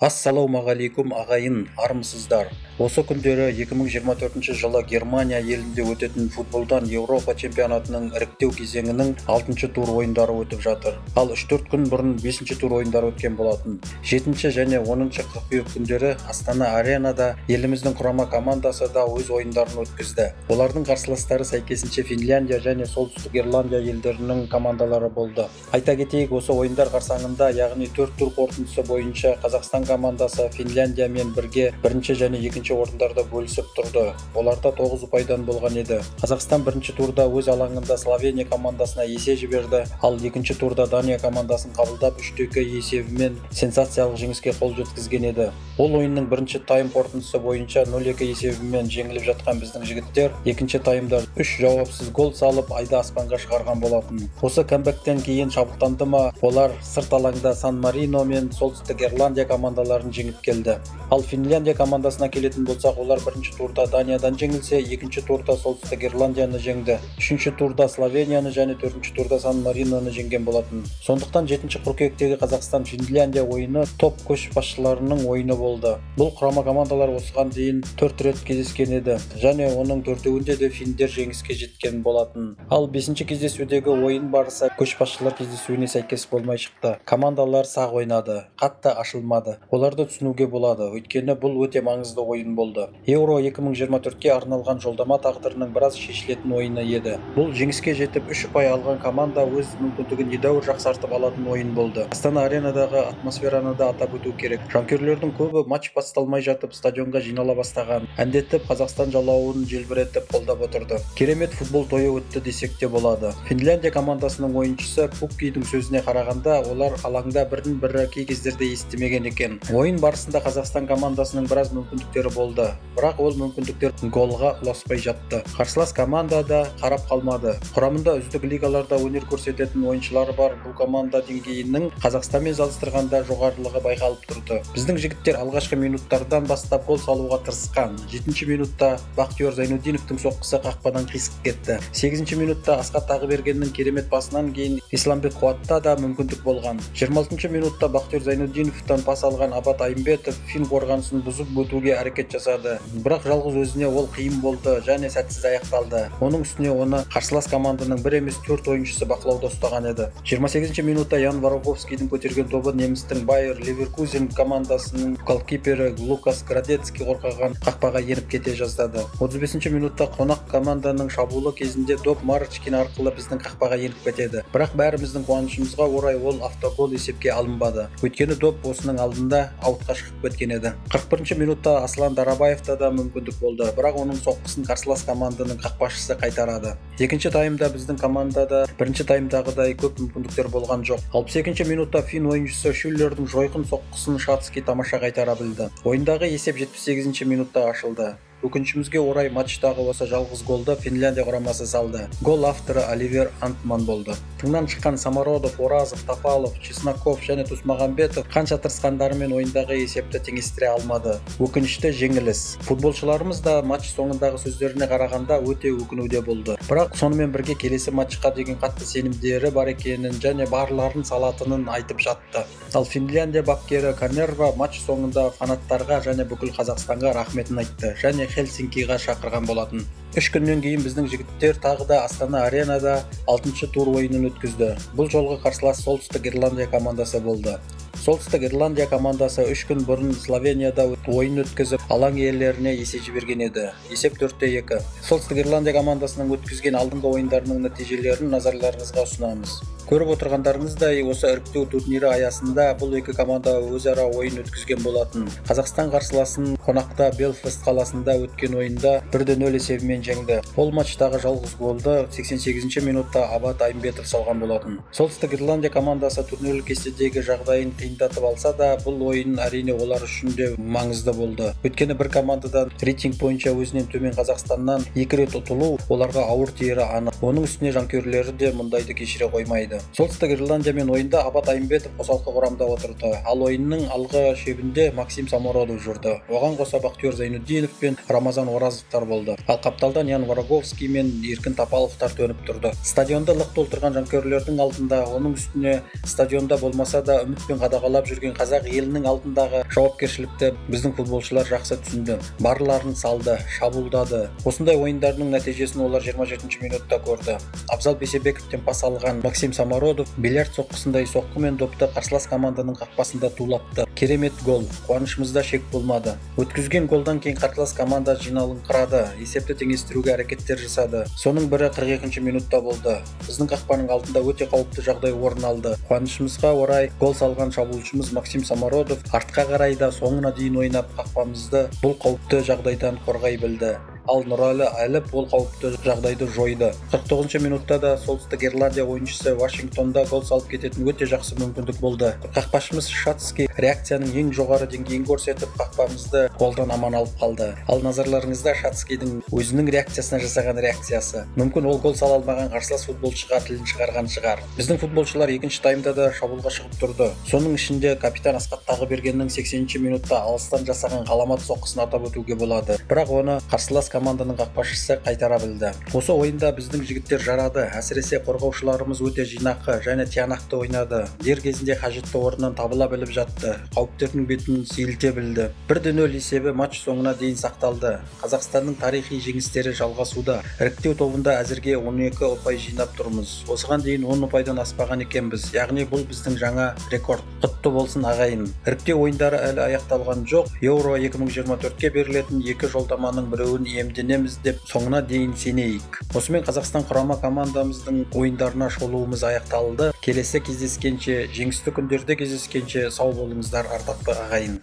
Ассалаумағалейкум ағайын, армысыздар. Осы күндері 2024 жылы Германия елінде өтетін футболдан Еуропа чемпионатының іріктеу кезеңінің 6-шы тур ойындары өтіп жатыр. Ал 3-4 күн бұрын 5-ші тур ойындары өткен болатын. 7-ші және 10-шы қыркүйек күндері Астана Аренада еліміздің құрама командасы да өз ойындарын өткізді. Олардың қарсыластары сәйкесінше Финляндия және Солтүстік Ирландия елдерінің командалары болды. Айта кетейік, осы ойындар қарсаңында, яғни 4 тур қорытындысы бойынша Қазақстан командасы Финляндиямен бірге бірінші және екінші орындарды бөлісіп тұрды. Оларда 9 ұпайдан болған еді. Қазақстан бірінші турда өз алаңында Словения командасына есе жіберді, ал екінші турда Дания командасын қабылдап 3-2 есебімен сенсациялық жеңіске қол жеткізген еді. Ол ойынның бірінші тайм қорытындысы бойынша 0-2 есебімен жеңіліп жатқан біздің жігіттер екінші таймда 3 жауапсыз гол салып айды аспанға шығарған болатын. Осы камбэктен кейін шабыттанды ма, олар сырт алаңда Сан Марино мен Солтүстік Ирландия командаларын жеңіп келді. Ал Финляндия командасына келетін болсақ, олар бірінші турда Даниядан жеңілсе, екінші турда Солтүстік Ирландияны жеңді, үшінші турда Словенияны және төртінші турда Сан Мариноны жеңген болатын. Сондықтан 7 қыркүйектегі Қазақстан-Финляндия ойыны топ көшбасшыларының ойыны болды. Бұл құрама командалар осыған дейін 4 рет кездескен еді және оның төртеуінде де финдер жеңіске жеткен болатын. Ал 5-ші кездесудегі ойын барысы көшбасшылар кездесуіне сәйкес болмай шықты. Командалар сақ ойнады, қатты ашылмады. Оларды түсінуге болады, өйткені бұл өте маңызды ойын болды. Еуро 2024-ке арналған жолдама тағдырының біраз шешілетін ойыны еді. Бұл жеңіске жетіп 3 ұпай алған команда өз мүмкіндігін едәуір жақсартып алатын ойын болды. Астана Аренадағы атмосфераны да атап өту керек. Жанкүйерлердің көбі матч басталмай жатып стадионға жинала бастаған. Әндетіп Қазақстан жалауын желбіретіп қолдап отырды. Керемет футбол тойы өтті десек те болады. Финляндия командасының ойыншысы Пуккидің сөзіне қарағанда, олар алаңда бірін бірі кей кездерде естімеген екен. Ойын барысында Қазақстан командасының біраз мүмкіндіктері болды, бірақ ол мүмкіндіктер голға ұласпай жатты. Қарсылас команда да қарап қалмады. Құрамында үздік лигаларда өнер көрсететін ойыншылары бар бұл команда деңгейінің Қазақстанмен салыстырғанда жоғарылығы байқалып тұрды. Біздің жігіттер алғашқы минуттардан бастап гол салуға тырысқан. 7-ші минутта Бақтиёр Зайнутдиновтың соққысы қақпадан қисық кетті. 8-ші минутта Асқат Тағыбергеннің керемет пасынан кейін Исламбек Қуатта да мүмкіндік болған. 26-шы минутта Бақтиёр Зайнутдиновтан пас алған Абат Айымбетов фин қорғанысын бұзып өтуге әрекет жасады. Бірақ жалғыз өзіне ол қиын болды және сәтсіз аяқталды. Оның үстіне оны қарсылас команданың бір емес 4 ойыншысы бақылауда ұстаған еді. 28-ші минутта Ян Вороговскийдің көтерген добы немістің Байер Леверкузен командасының голкипері Лукас Градецкий қорғаған қақпаға еніп кете жаздады. 35-ші минутта қонақ команданың шабуылы кезінде доп Марочкин арқылы біздің қақпаға еніп кетеді. Бірақ бәріміздің қуанышымызға орай ол автогол есепке алынбады. Өйткені доп осының алдында аутқа шығып кеткен еді. 41-ші минутта Аслан Дарабаевта да мүмкіндік болды, бірақ оның соққысын қарсылас команданың қақпашысы қайтарады. Екінші таймда біздің командада бірінші таймдағыдай көп мүмкіндіктер болған жоқ. 62-ші минутта фин ойыншысы Шюллердің жойқын соққысын Шацкий тамаша қайтара білді. Ойындағы есеп 78-ші минутта ашылды. Өкінішімізге орай матчтағы осы жалғыз голды Финляндия құрамасы салды. Гол авторы Оливер Антман болды. Тыңнан шыққан Самородов, Оразов, Тапалов, Чесноков және Тусмағамбетов қанша тырысқандарымен ойындағы есепті теңестіре алмады. Өкінішті жеңіліс. Футболшыларымыз да матч соңындағы сөздеріне қарағанда өте өкінуде болды. Бірақ сонымен бірге келесі матчқа деген қатты сенімдері бар екенін және барларын салатынын айтып жатты. Ал Финляндия бапкері Канерва матч соңында фанаттарға және бүкіл Қазақстанға рахметін айтты және Хельсинкиға шақырған болатын. 3 күннен кейін біздің жігіттер тағы да Астана Аренада 6-шы тур ойынын өткізді. Бұл жолғы қарсылас Солтүстік Ирландия командасы болды. Солтүстік Ирландия командасы 3 күн бұрын Словенияда ойын өткізіп, алаң иелеріне есе жіберген еді. Есеп 4-2. Солтүстік Ирландия командасының өткізген алдыңғы ойындарының нәтижелерін назарларыңызға ұсынамыз. Көріп отырғандарыңыздай, осы іріктеу турнирі аясында бұл екі команда өзара ойын өткізген болатын. Қазақстан қарсыласын қонақта Белфаст қаласында өткен ойында 1-0 есебімен жеңді. Ол матчтағы жалғыз голды 88-ші минутта Абат Айымбетов салған болатын. Солтүстік Ирландия командасы турнирлік кестедегі жағдайын қиындатып алса да, бұл ойын әрине олар үшін де маңызды маңызды болды. Өйткені бір командадан рейтинг бойынша өзінен төмен Қазақстаннан 2 рет ұтылу оларға ауыр тиері анық. Оның үстіне жанкүйерлері де мұндайды кешіре қоймайды. Солтүстік Ирландиямен ойында Абат Айымбетов қосалқы құрамда отырды. Ал ойынның алғы шебінде Максим Самородов жүрді. Оған қоса Бақтиёр Зайнутдинов пен Рамазан Оразовтар болды. Ал қапталдан Ян Вороговский мен Еркін Тапаловтар төніп тұрды. Стадионды лық толтырған жанкүйерлердің алдында, оның үстіне стадионда болмаса да үмітпен қадағалап жүрген қазақ елінің алдындағы жауапкершілікті біздің футболшылар жақсы түсінді. Барларын салды, шабуылдады. Осындай ойындардың нәтижесін олар 27 минутта көрді. Абзал Бейсебековтен пас алған Максим Самородов бильярд соққысындай соққымен допты қарсылас команданың қақпасында тулатты. Керемет гол. Қуанышымызда шек болмады. Өткізген голдан кейін қарсылас команда жиналыңқырады, есепті теңестіруге әрекеттер жасады. Соның бірі 42 минутта болды. Біздің қақпаның алдында өте қауіпті жағдай орын алды. Қуанышымызға орай гол салған шабуылшымыз Максим Самородов артқа қарай да соңына дейін ойнап қақпамызды бұл қауіпті жағдайдан қорғай білді. Ал Нұралы Әліп ол қауіпті жағдайды жойды. 49 минутта да Солтүстік Ирландия ойыншысы Вашингтонда гол салып кететін өте жақсы мүмкіндік болды. Қақпашымыз Шацкий реакцияның ең жоғары деңгейін көрсетіп, қақпамызды голдан аман алып қалды. Ал назарларыңызда Шацкийдің өзінің реакциясына жасаған реакциясы. Мүмкін ол гол сала алмаған қарсылас футболшыға тілін шығарған шығар. Біздің футболшылар екінші таймда да шабуылға шығып тұрды. Соның ішінде капитан Асқат Тағыбергеннің 80 минутта алыстан жасаған ғаламат соққысын атап өтуге болады. Бірақ оны қарсылас команданың қақпашысы қайтара білді. Осы ойында біздің жігіттер жарады. Әсіресе қорғаушыларымыз өте жинақы және тиянақты ойнады. Дер кезінде қажетті орнынан табыла біліп жатты. Қауіптердің бетін сейілте білді. 1-0 есебі матч соңына дейін сақталды. Қазақстанның тарихи жеңістері жалғасуда. Іріктеу тобында әзірге 12 ұпай жинап тұрмыз. Осыған дейін 10 ұпайдан аспаған екенбіз. Яғни бұл біздің жаңа рекорд. Құтты болсын ағайын. Іріктеу ойындары әлі аяқталған жоқ. Еуро 2024-ке берілетін екі жолдаманың біреуін иемденеміз деп соңына дейін сенейік. Осымен Қазақстан құрама командамыздың ойындарына шолуымыз аяқталды. Келесі кездескенше, жеңісті күндерде кездескенше сау болыңыздар, ардақты ағайын.